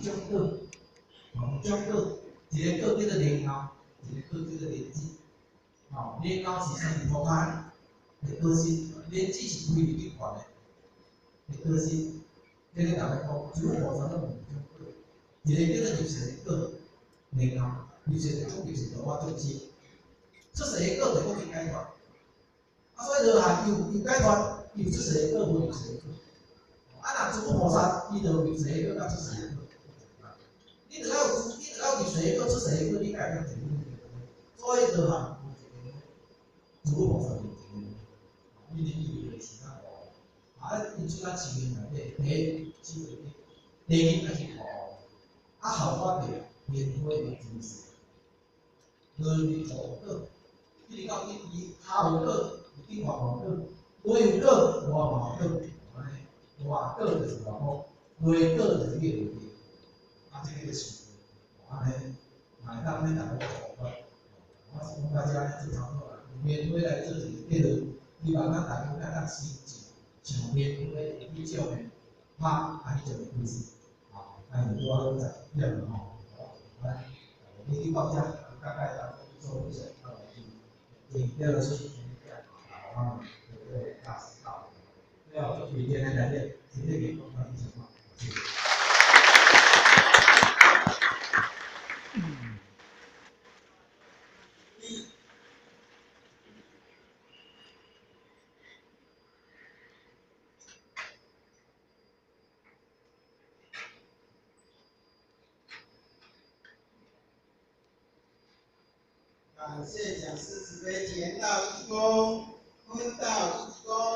種果，兩種果，一个果叫做蓮藕，一个果叫做蓮子。吼，蓮藕是生佇塗跤的果實，蓮子是開佇頂懸的的果實。這个逐家講，諸佛菩薩攏有兩種果，一个叫做入世的果，蓮藕，入世就講入世度化眾生，出世的果就閣去解脫。啊，所以羅漢有有解脫，有出世的果，無入世的果。啊，若諸佛菩薩，伊就有入世的果佮出世的果。你著愛有，你著愛入世的果，出世的果，你才會當證悟。所以羅漢無一個，諸佛菩薩就一個。你的意義就是較大。啊，因此咱寺院內底，第一，只會第二愛去看，啊，效果就蓮花的精神，落入土果，一直到頂伊跤有果，頂懸無果，落有果，外嘛有果，按呢，外果就是外果，內果就是你的內地，啊，這个就是按呢，嘛會當欲逐家做法。我是講到遮呢做差不多啦，蓮花來做一个結論，希望咱逐家會當實踐像蓮花的彼種的拍啊，彼種的故事，啊，按呢就拄仔好10點了吼，來，你去到遮，大概當做分享，啊，第二個是，啊，對，大師到，了後做幾天來來，今天給講到這情況，謝謝。感謝講師慈悲，天道一鞠躬，坤道一鞠躬。